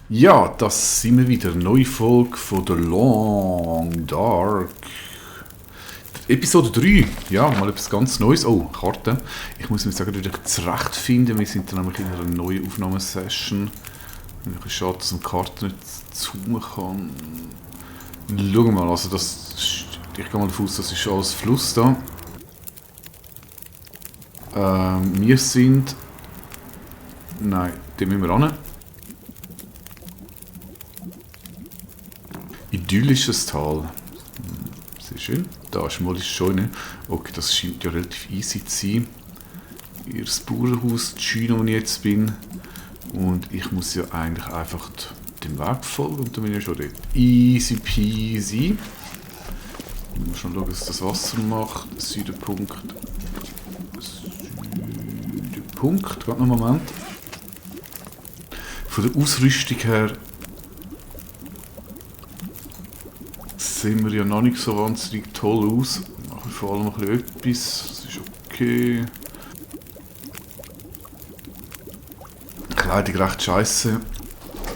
Ja, das sind wir wieder. Eine neue Folge von The Long Dark. Episode 3. Ja, mal etwas ganz Neues. Oh, Karte. Ich muss mich sagen, wieder zurechtfinden. Wir sind dann nämlich in einer neuen Aufnahmesession. Ein bisschen schade, dass man die Karte nicht zoomen kann. Schauen wir mal, also ich gehe mal davon aus, das ist alles Fluss da. Wir sind... Nein, den müssen wir ran. Idyllisches Tal. Sehr schön. Da ist mal die Scheune. Okay, das scheint ja relativ easy zu sein. Ihr Bauernhaus, die Scheune, wo ich jetzt bin. Und ich muss ja eigentlich einfach dem Weg folgen und dann bin ich schon dort. Easy peasy. Mal schon schauen, was das Wasser macht. Süderpunkt. Süderpunkt. Gerade noch einen Moment. Von der Ausrüstung her sehen wir ja noch nicht so wahnsinnig toll aus. Machen wir vor allem ein bisschen etwas. Das ist okay. Kleidung recht scheiße.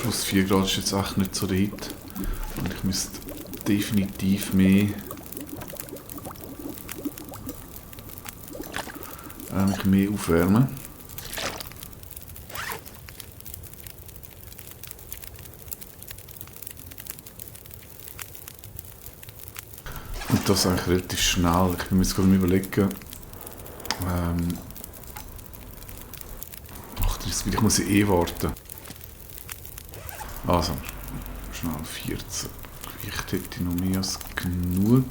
Plus 4 Grad ist jetzt echt nicht so der Hit. Und ich müsste definitiv mich mehr aufwärmen. Und das eigentlich relativ schnell. Ich bin mir jetzt gerade überlegen. 38, ich muss ja warten. Also, schnell 14. Gewicht hätte ich noch mehr als genug.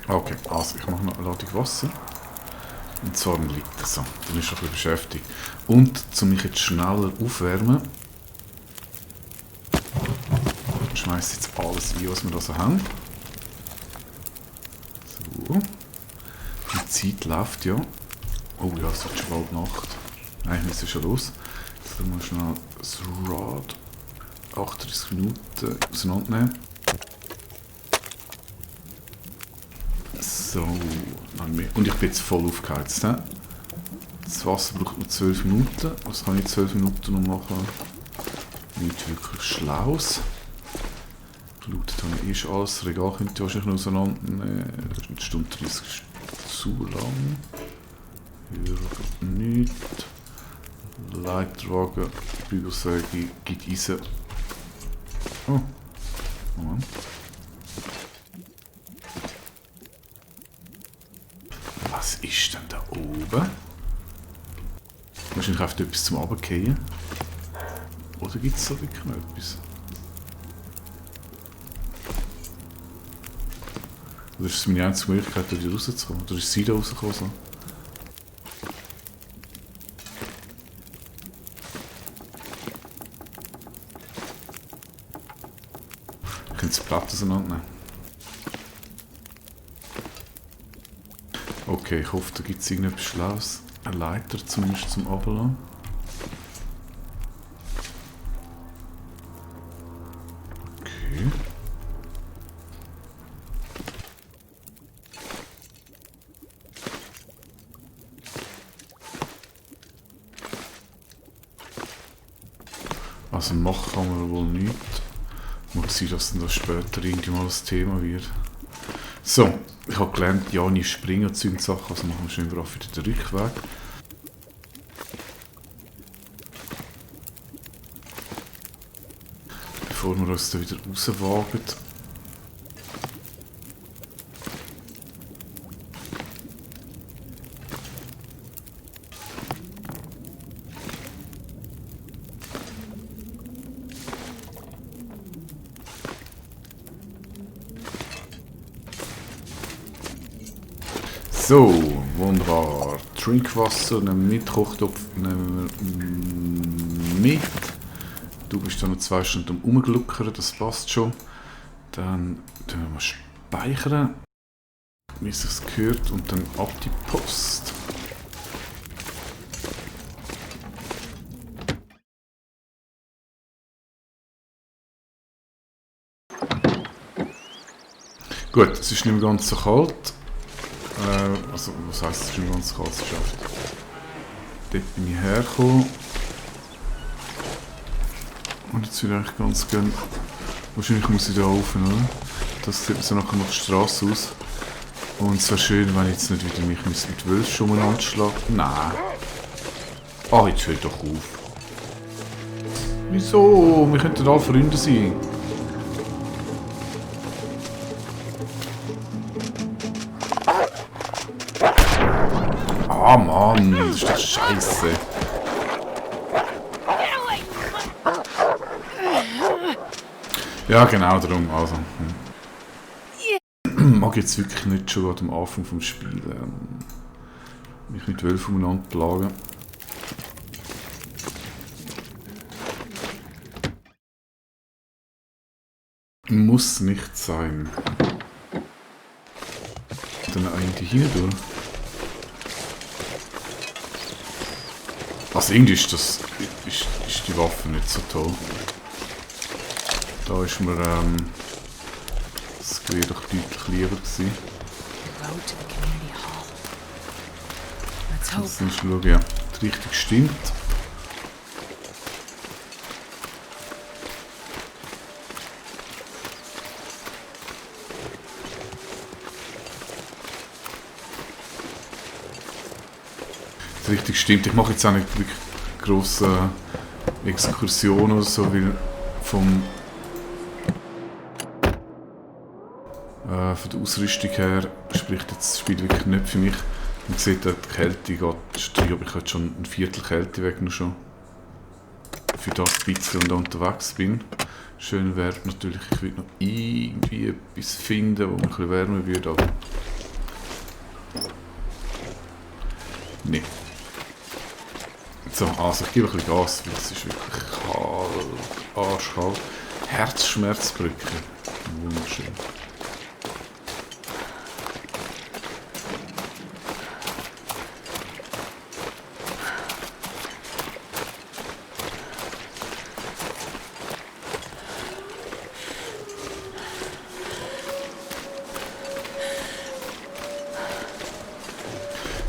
Okay, also ich mache noch eine Ladung Wasser. Und zwar einen Liter. So, dann ist er ein bisschen beschäftigt. Und, um mich jetzt schneller aufwärmen, schmeiße jetzt alles ein, was wir da so haben. So. Die Zeit läuft ja. Oh ja, es wird schon bald Nacht. Nein, wir müssen schon los. Jetzt tun wir schnell das Rad 38 Minuten auseinandernehmen. So, noch mehr. Und ich bin jetzt voll aufgeheizt. He? Das Wasser braucht nur 12 Minuten. Was kann ich 12 Minuten noch machen? Nicht wirklich Schlaues. Gelootet habe ich schon alles. Das Regal könnte ich wahrscheinlich noch auseinandernehmen. Das ist eine Stunde 30 zu lang. Hier nichts. Leiterwagen, Bügelsäge, gibt Eisen. Oh, Moment. Was ist denn da oben? Wahrscheinlich einfach etwas zum Runterfallen. Oder gibt es da wirklich noch etwas? Oder ist es meine einzige Möglichkeit, da wieder rauszukommen? Oder ist sie da rausgekommen? So? Ich könnte das Blatt auseinandernehmen. Okay, ich hoffe, da gibt es irgendetwas Schlaues. Eine Leiter zumindest zum Runterlassen. Okay. Also machen kann man wohl nichts. Muss sein, dass dann das später irgendwie mal das Thema wird. So, ich habe gelernt, ja nicht springen und Sachen, also machen wir schön brav wieder den Rückweg. Bevor wir uns da wieder rauswagen. So, wunderbar. Trinkwasser nehmen wir mit, Kochtopf nehmen wir mit. Du bist dann noch 2 Stunden rumgluckern, das passt schon. Dann tun wir mal speichern, wie es sich gehört, und dann ab die Post. Gut, es ist nicht mehr ganz so kalt. Also, was heisst, es ist nicht mehr ganz so kalt? Es ist einfach... Dort bin ich hergekommen. Und jetzt würde ich eigentlich ganz gerne... Wahrscheinlich muss ich da rauf, oder? Das sieht so nachher nach der Straße aus. Und es wäre schön, wenn ich jetzt nicht wieder mich mit Wölfen umeinander schlage. Nein. Ah, jetzt hört doch auf. Wieso? Wir könnten alle Freunde sein. Ah Mann, das ist doch scheiße. Ja, genau darum. Also, mag jetzt wirklich nicht schon gerade am Anfang des Spiels mich mit Wölfen umeinander plagen. Muss nicht sein. Dann eigentlich hier durch. Also irgendwie ist ist die Waffe nicht so toll. Da ist mir das Gewehr doch deutlich lieber gewesen. Jetzt musst du schauen, ja, die Richtung stimmt. Die Richtung stimmt. Ich mache jetzt auch nicht wirklich grosse Exkursionen oder so, weil von der Ausrüstung her spricht jetzt das Spiel wirklich nicht für mich. Man sieht, die Kälte geht drei, aber ich habe schon ein Viertel Kälte weg nur schon. Für das bisschen und da unterwegs bin. Schön wäre natürlich, ich würde noch irgendwie etwas finden, wo man ein bisschen wärmer würde, aber... Nee. So, also ich gebe ein bisschen Gas, weil es ist wirklich kalt, arschkalt. Herzschmerzbrücke. Wunderschön.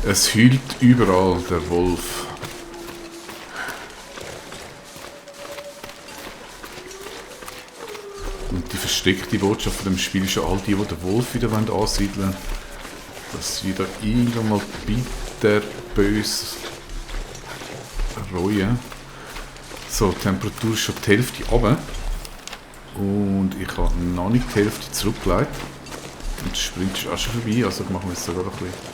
Es heult überall, der Wolf. Und die versteckte Botschaft von dem Spiel ist ja all die den Wolf wieder ansiedeln wollen. Dass sie wieder irgendwann mal bitterbös reuen. So, die Temperatur ist schon die Hälfte runter. Und ich habe noch nicht die Hälfte zurückgelegt. Und der Sprint ist auch schon vorbei, also ich mache mir jetzt sogar ein bisschen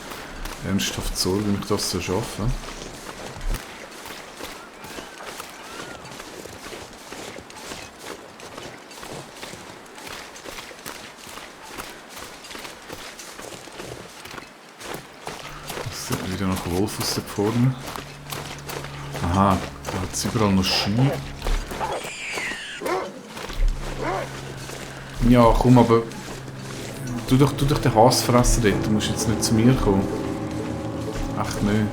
ernsthaft Sorgen, wenn ich das so schaffe. Das sieht wieder nach Wolf aus da vorne. Aha, da hat es überall noch Ski. Ja, komm, aber tu doch den Hass fressen dort, du musst jetzt nicht zu mir kommen. Echt nicht.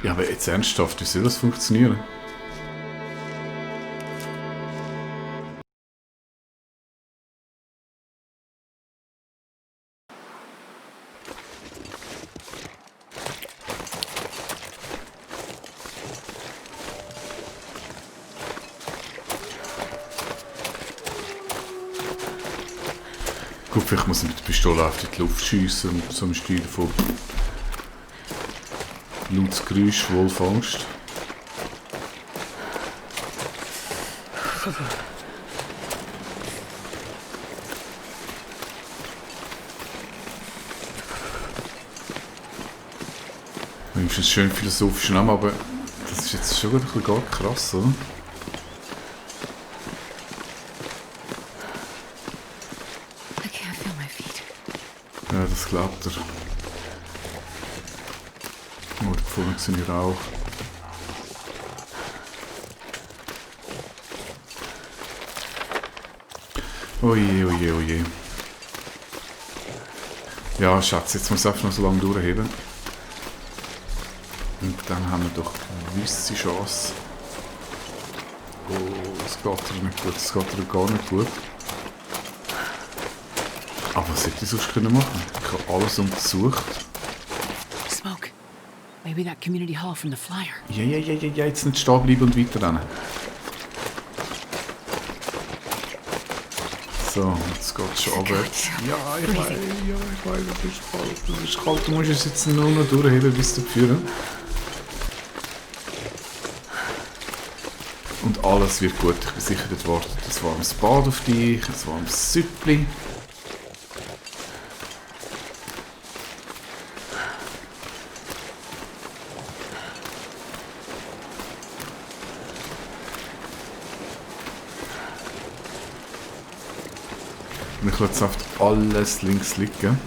Ja, aber jetzt ernsthaft, wie soll das funktionieren? Gut, vielleicht muss ich mit der Pistole auf die Luft schiessen und so im Stil von lautes Geräusch, Wolfangst. Das ist ein schön philosophischer Name, aber das ist jetzt schon ein bisschen gar krass, oder? Ja, das glaubt er. Oh, da vorne sind wir auch. Oje, oje, oje. Ja, Schatz, jetzt muss ich einfach noch so lange durchheben. Und dann haben wir doch eine gewisse Chance. Oh, es geht dir nicht gut, es geht dir gar nicht gut. Aber was hätte ich sonst können machen? Ich habe alles untersucht. Smoke. Maybe that community hall from the flyer. Ja, jetzt nicht stehen bleiben und weiterrennen. So, jetzt geht es schon abwärts. Ja, ich weiß, das ist kalt. Du musst es jetzt nur noch durchheben bis zu führen. Und alles wird gut. Ich bin sicher, dort wartet ein warmes Bad auf dich, ein warmes Süppli. Und ich lasse jetzt einfach alles links liegen.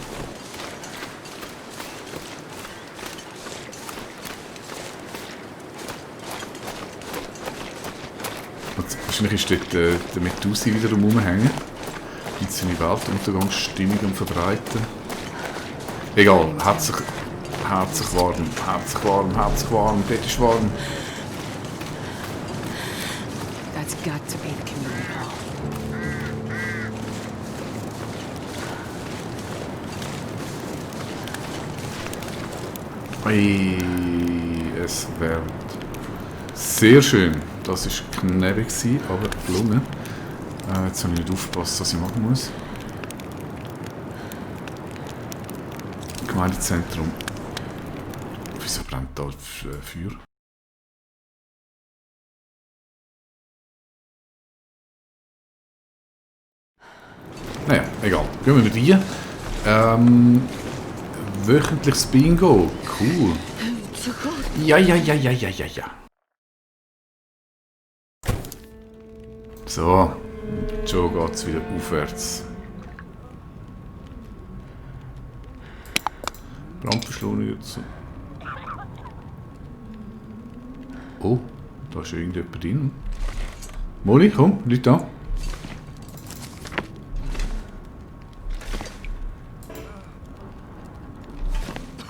Wahrscheinlich ist dort der Medusi wieder rumhängen und seine Weltuntergangsstimmung am Verbreiten. Egal, herzlich warm, dort ist warm. That's got to be the community hall. Ei, es wärmt. Sehr schön. Das war knapp, aber gelungen. Jetzt habe ich nicht aufgepasst, was ich machen muss. Gemeindezentrum. Wieso brennt da Feuer? Naja, egal. Gehen wir rein. Wöchentliches Bingo. Cool. Ja. So, schon geht es wieder aufwärts. Brandbeschleuniger zu. Oh, da ist irgendjemand drin. Molly, komm, Leute da.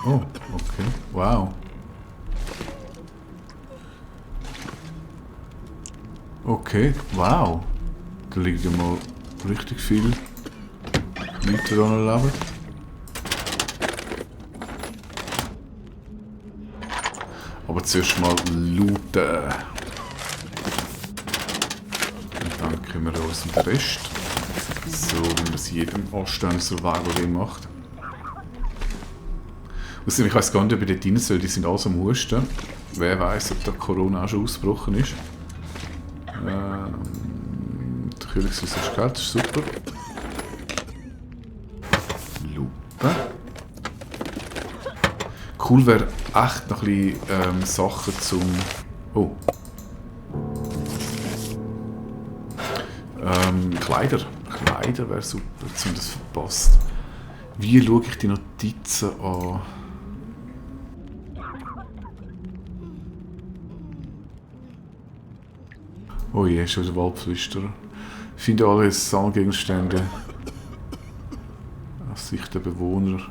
Oh, okay. Wow. Okay, wow. Da liegt ja mal richtig viel Leute dran leben. Aber zuerst mal looten. Und dann kümmern wir uns um den Rest. So, wie man es jedem anständigen Survival macht. Außerdem, ich weiss gar nicht, ob ich dort rein soll. Die sind alle am Husten. Wer weiss, ob da Corona auch schon ausgebrochen ist. Der Kühlungshaus ist kalt, das ist super. Lupe. Cool wäre echt noch ein bisschen Sachen zum... Oh. Kleider. Kleider wäre super, um das verpasst. Wie schaue ich die Notizen an? Oh je, schon der Waldflüsterer. Finde alle Sammelgegenstände aus Sicht der Bewohner.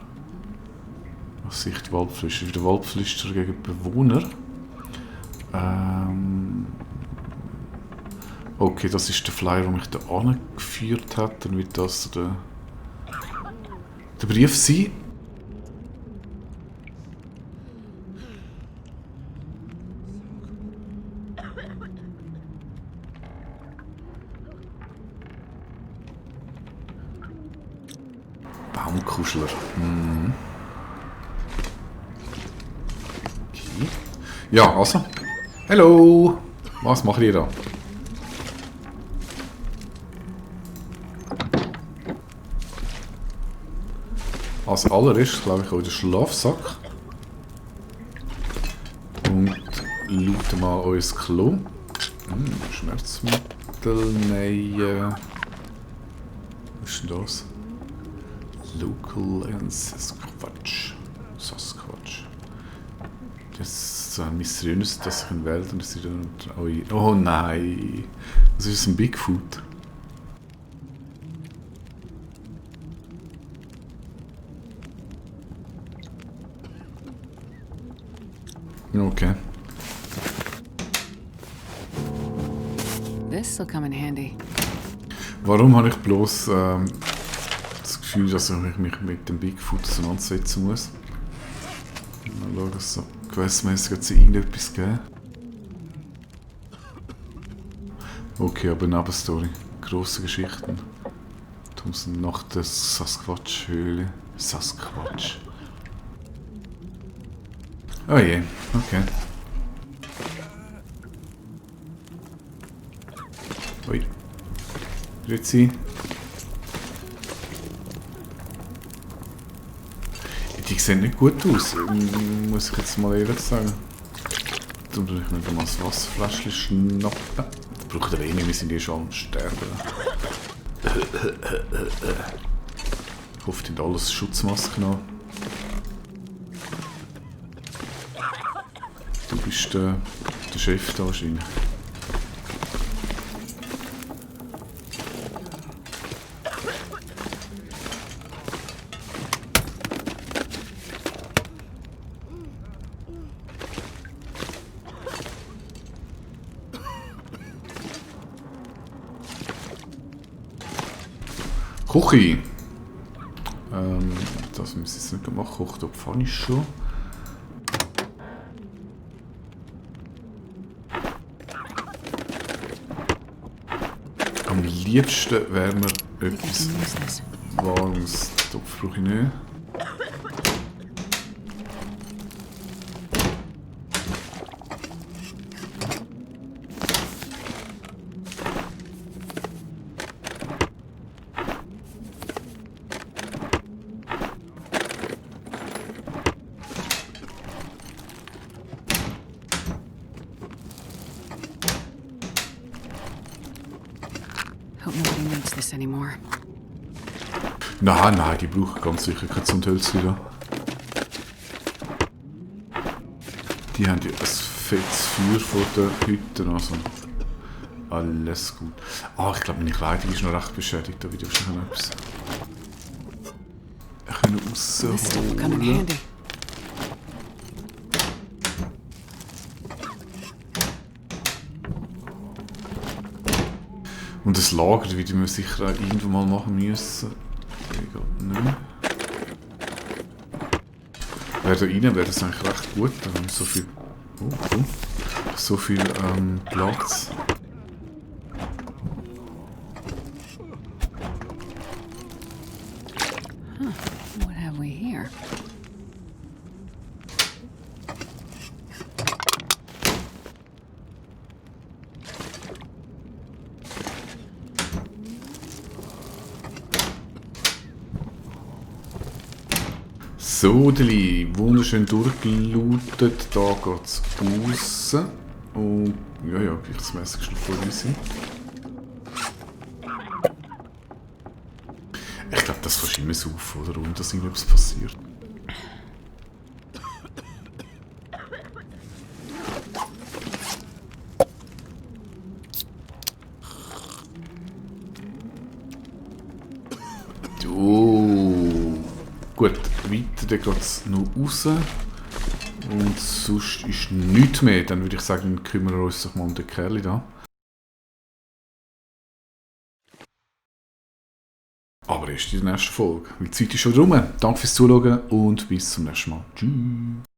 Aus Sicht der Waldflüsterer. Wieder Waldflüsterer gegen Bewohner. Okay, das ist der Flyer, der mich da angeführt hat. Dann wird das der Brief sein. Baumkuschler. Mhm. Okay. Ja, also. Hallo! Was macht ihr da? Als allererstes glaube ich auch den Schlafsack. Und looten mal unser Klo. Schmerzmittel, nein. Was ist denn das? Local and Sasquatch. Das ist so ein mysteriöses, das sich in Wäldern ist. Oh nein! Das ist ein Bigfoot. Okay. This'll come in handy. Warum habe ich bloß das Gefühl, dass ich mich mit dem Bigfoot auseinandersetzen muss? Mal schauen, dass so questmäßig hat es irgendetwas gegeben. Okay, aber Nebenstory. Grosse Geschichten. Tausend nach der Sasquatch-Höhle. Sasquatch. Oh je, okay. Ui. Grüezi. Die sehen nicht gut aus, muss ich jetzt mal ehrlich sagen. Dann tue ich mir mal das Wasserfläschchen schnappen. Das braucht er eh nicht, wir sind eh schon am Sterben. Ich hoffe, die haben alles Schutzmasken an. Du bist der Chef da wahrscheinlich. Küche. Das müssen wir jetzt nicht machen. Kochtopf habe ich schon. Am liebsten wäre mir etwas warmes. Topf brauche ich nicht. Hope nobody needs this anymore. Nein, die brauchen ganz sicher kein Zündhölzchen da. Die haben ja ein fettes Feuer vor den Hütten, also alles gut. Ah, ich glaube, meine Kleidung ist noch recht beschädigt, da würde ich wahrscheinlich noch etwas This stuff will come in rausholen. handy. Und das Lager würde wir sicher auch irgendwann mal machen müssen. Nicht. Wäre da rein, wäre das eigentlich recht gut. Da haben wir so viel. Oh, cool. So viel Platz. What have we here? So, Deli, wunderschön durchgelootet. Da geht es raus. Und ja, gewichtsmäßig ist noch voll sein. Ich glaube, das fährst du immer so auf, oder? Und dass irgendetwas passiert. Oh. Gut, weiter geht es noch raus. Und sonst ist nichts mehr. Dann würde ich sagen, kümmern wir uns doch mal um den Kerl da. Aber erst in der nächsten Folge. Die Zeit ist schon rum. Danke fürs Zuschauen und bis zum nächsten Mal. Tschüss.